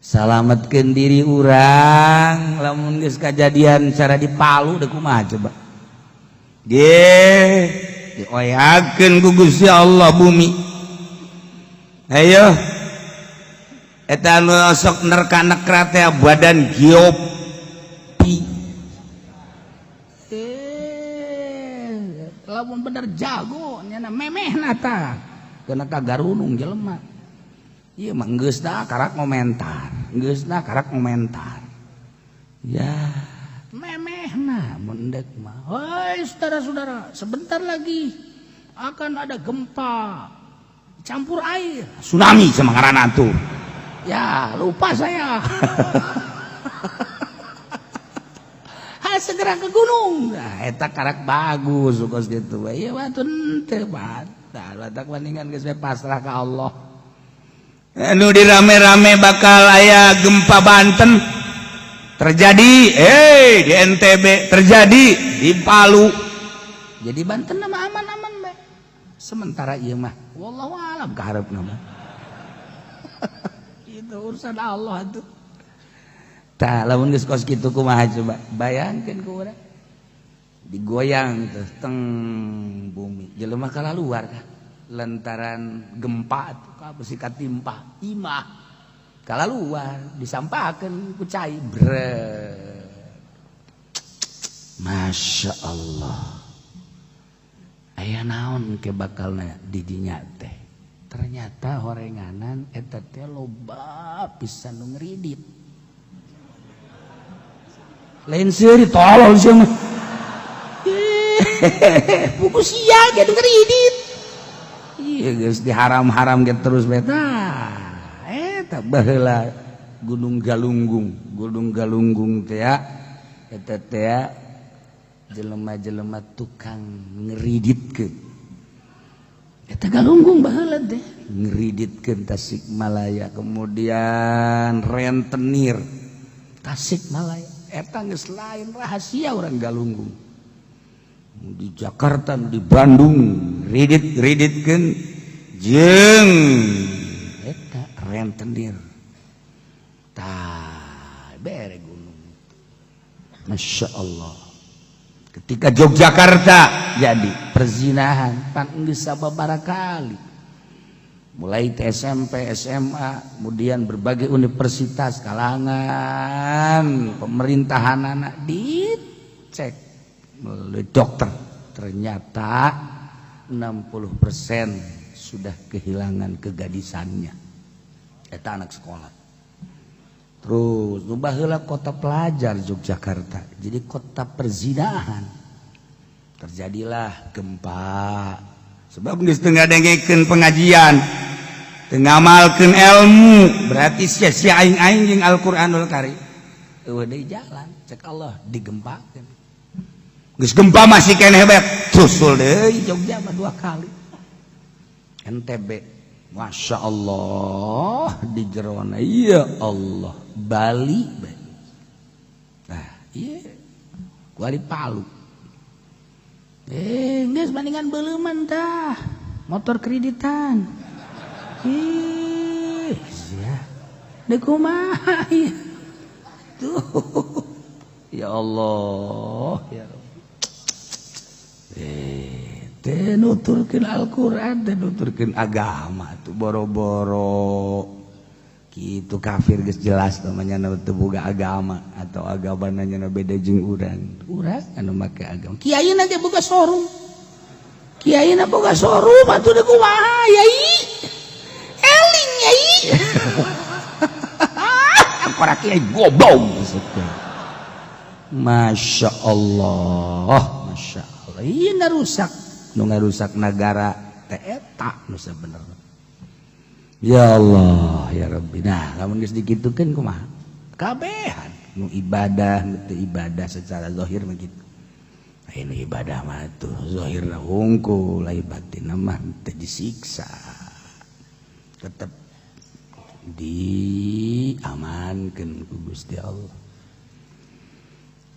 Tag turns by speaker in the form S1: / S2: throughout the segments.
S1: Salametkeun diri urang lamun geus kajadian cara di Palu deuk kumaha coba. Ge dioyakeun ku Gusti Allah bumi. Ayo eta anu sok nerka-nekra teh badan geopi. Lamun bener jago nyana memehna tah kena ka garunung jelema. Ieu mah geus dah karak komentar, geus dah karak komentar. Ya, memehna mun deuk mah. Hoi saudara-saudara, sebentar lagi akan ada gempa campur air, tsunami sama ngaranna tuh. Ya, lupa saya. Ha, segera ke gunung. Nah, eta karak bagus kos kitu. Ieu mah teu batal, batak bandingan geus pasrah ka Allah. Anu dirame-rame bakal aya gempa Banten terjadi, di NTB terjadi, di Palu. Jadi Banten mah aman-aman bae. Sementara ieu mah wallahu alam kaharepna mah. Itu urusan Allah tuh. Tah lamun geus kos kitu kumaha coba? Bayangkeun ku urang. Digoyang teh teng bumi. Jelema kalaluar kah? Lantaran gempa tuh ka besi katimpa imah. Kalaluar disampakeun ku cai brek. Masya Allah. Aya naon ke bakalna di dinya teh? Ternyata horenganan eta teh loba pisan nu ngeridit. Lain seuri tolol sia mah. Buku sia ge nu ngeridit. Ieu geus diharam-haram ge terus bae tah. Eta baheula Gunung Galunggung, Gunung Galunggung teh ya. Eta teh jelema-jelema tukang ngeriditkeun. Eta Galunggung baheula teh ngeriditkeun Tasikmalaya, kemudian rentenir Tasikmalaya. Eta geus lain rahasia urang Galunggung. Di Jakarta, di Bandung ridit-riditkeun jeung eta rentenir. Tah bere gunung. Masya Allah. Ketika Yogyakarta jadi perzinahan pan geus sababaraha kali. Mulai SMP, SMA, kemudian berbagai universitas, kalangan pemerintahan anak dicek melalui dokter, ternyata 60% sudah kehilangan kegadisannya. Eta anak sekolah. Terus baheula kota pelajar Yogyakarta, jadi kota perzinahan. Terjadilah gempa. Sebab geus teu ngadengekeun pengajian, teu ngamalkeun ilmu, berarti sia-sia aing-aing jeung Al-Qur'anul Karim. Eueuh deui jalan, cek Allah digempakeun. Geus gempa masih keneh bae, susul deui Jogja mah 2 kali. NTB, Masya Allah di jerona, ya Allah Bali bae. Nah, iya kuali Palu. Geus bandingan beuleman tah, motor kreditan. Ih, sia. Deuk kumaha ieu? Tuh. Ya Allah, ya Rabbi. Teh nuturkeun Al-Qur'an, teh nuturkeun agama tuh boro-boro. Kitu kafir geus jelas namanya teu boga agama atau agamana nya beda jeung urang. Urang anu make agama. Kiai na ge boga showroom. Kiai na boga showroom atuh deuk kumaha yai? Eling yai. Para kiai goblok. Masya Allah, Masya Allah. Ieu rusak, nu ngarusak nagara teh eta nu sabenerna. Ya Allah, ya Rabbi. Nah, lamun geus dikitukeun kumaha? Kabehan nu ibadah, nu teu ibadah secara zahir mah kitu. Lain ibadah mah tuh zahirna hungkul, lain batinna mah teu disiksa. Tetep diamankeun ku Gusti Allah.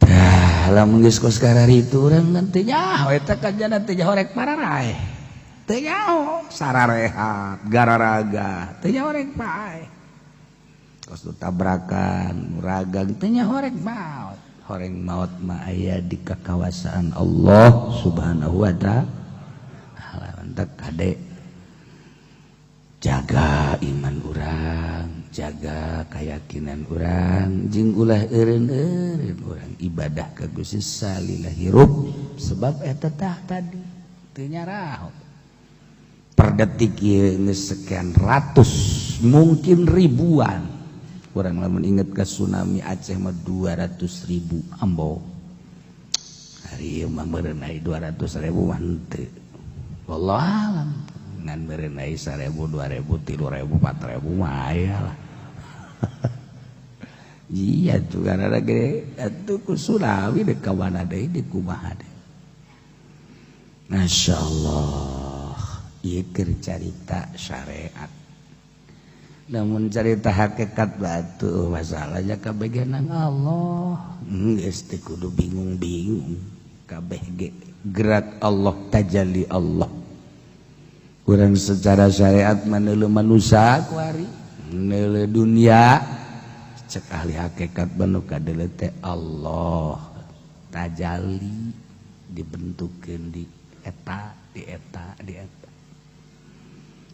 S1: Tah, lamun geus kos kararitu urang teh nyaho eta kajana teh nyaho rek pararaeh. Teu nyaho sararehat, gararaga, teu nyaho rek paeh. Kos nu tabrakan, nu ragang teu nya horeng maot. Horeng maot mah aya di kakawasaan Allah Subhanahu wa taala. Mantap kade. Jaga iman urang, jaga keyakinan urang, jeung ulah eureun-eureun urang ibadah ka Gusti salila hirup sebab eta tah tadi teu nyaraho. Per detik ieu geus sekian ratus mungkin ribuan. Urang lamun inget ke tsunami Aceh mah 200.000 ambo. Hari ieu mah meureun aya 200.000 mah henteu. Wallahu alam. Ngan meureun aya 1.000, 2.000, 3.000, 4.000 mah aya lah. Iya tuh karena gede atuh ku tsunami deuk ka mana deui di kumaha deui. Masya Allah, ieu keur carita syariat. Namun carita hakikat batu masalahnya kabegenan Allah. Geus teu kudu bingung-bingung. Kabeh ge gerak Allah, tajalli Allah. Urang secara syariat maneuleuh manusia kuari, neuleuh dunia cek ahli hakikat manu kadeuleuh teh Allah tajalli dibentukeun di eta, di eta, di eta.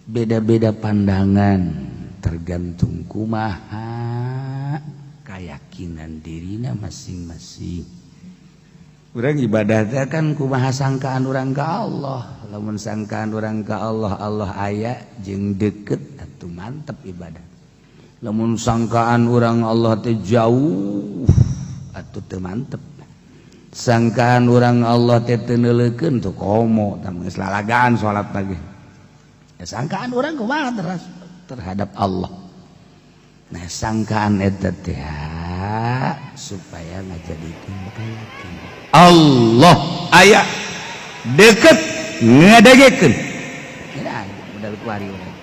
S1: Beda-beda pandangan tergantung kumaha keyakinan dirina masing-masing. Urang ibadah teh kan kumaha sangkaan urang ka Allah. Lamun sangkaan urang ka Allah, Allah aya jeung deket atuh mantep ibadah. Lamun sangkaan urang Allah teh jauh atuh teu mantep. Sangkaan urang Allah teh teu neuleukeun tuh komo tah geus lalagaan salat lagi. Ya sangkaan urang kumaha terhadap Allah. Nah sangkaan eta teh supaya ngajadikeun keyakinan. Allah aya deket ngadegekeun. Geura modal kuari urang.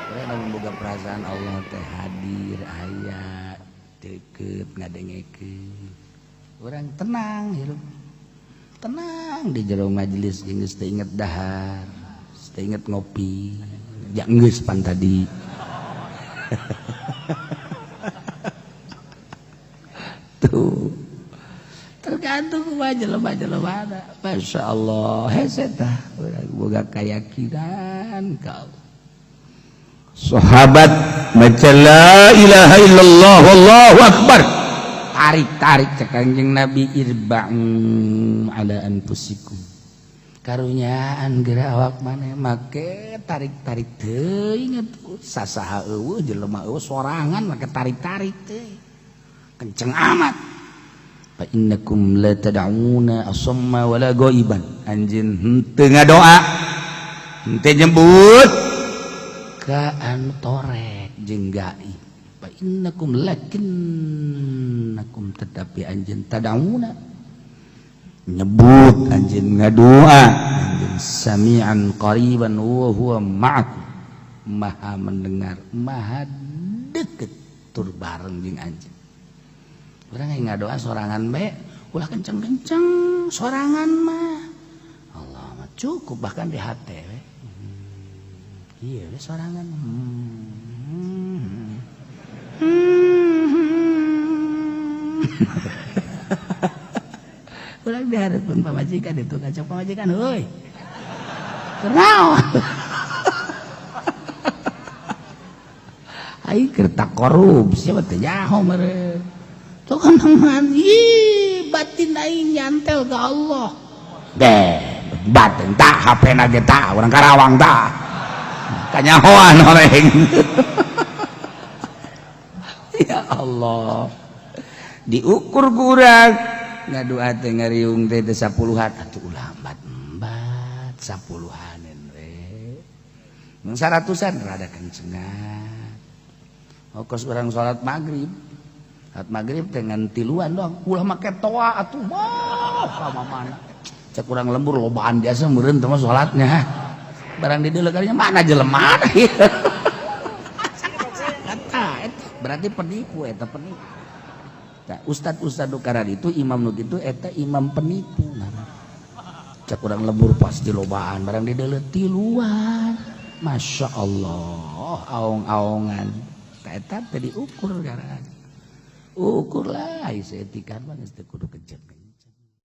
S1: Urang lamun boga perasaan Allah teh hadir aya deket ngadengekeun. Urang tenang hirup. Tenang di jero majelis jeung geus teu inget dahar, geus teu inget ngopi. Ya geus pan tadi. Tuh tergantung kumaha jelema-jelema. Masya Allah hese tah urang boga keyakinan ka Allah. Sahabat maca la ilaha illallah wallahu akbar, tarik-tarik cek Kanjeng Nabi irba'u ala anfusikum. Karunyaan geura awak maneh make tarik-tarik teuing atuh sasaha eueuh jelema eueuh sorangan make tarik-tarik teuing kenceng amat. Fa innakum la tad'una asamma wala ghaiban. Anjeun henteu ngadoa henteu nyebut ka anu torek jeung gaib. Fa innakum lakinnakum tetapi anjeun tad'una nyebut anjeun ngadoa anjeun sami'an qariban wa huwa ma'akum, maha mendengar maha deket tur bareng jeung anjeun. Urang ngadoa sorangan bae ulah kenceng-kenceng sorangan mah Allah mah cukup bahkan di hati we. Iya we sorangan. Urang dihareupeun pamajikan itu kacau pamajikan heuy. Kunaon? Aing keur korupsi mah teu nyaho meureun. Tuh kan ih batin aing nyantel ka Allah. Deh, batin tah HP na ge tah urang Karawang tah. Kanyahoan oreng. Ya Allah. Diukur kurang ngadoa teh ngariung teh 10-an atuh ulah embat-embat 10-aneun we. Mun 100-an rada kencengan. Kos urang salat magrib. Salat magrib dengan tiluan doang, ulah make toa atuh mah ka mana. Cek urang lembur lobaan biasa meureun teh mah salatnya. Barang di deuleu mana jelema. Eta berarti penipu eta penipu. Tah ustad-ustad nu karar itu imam nu kitu eta imam penipu ngaranna. Cek urang lembur pasti lobaan barang di deuleu tiluan. Masya Allah, aong-aongan. Tah eta teh diukur garaan. Ukur lah saeutikan mah geus teu kudu kejeng.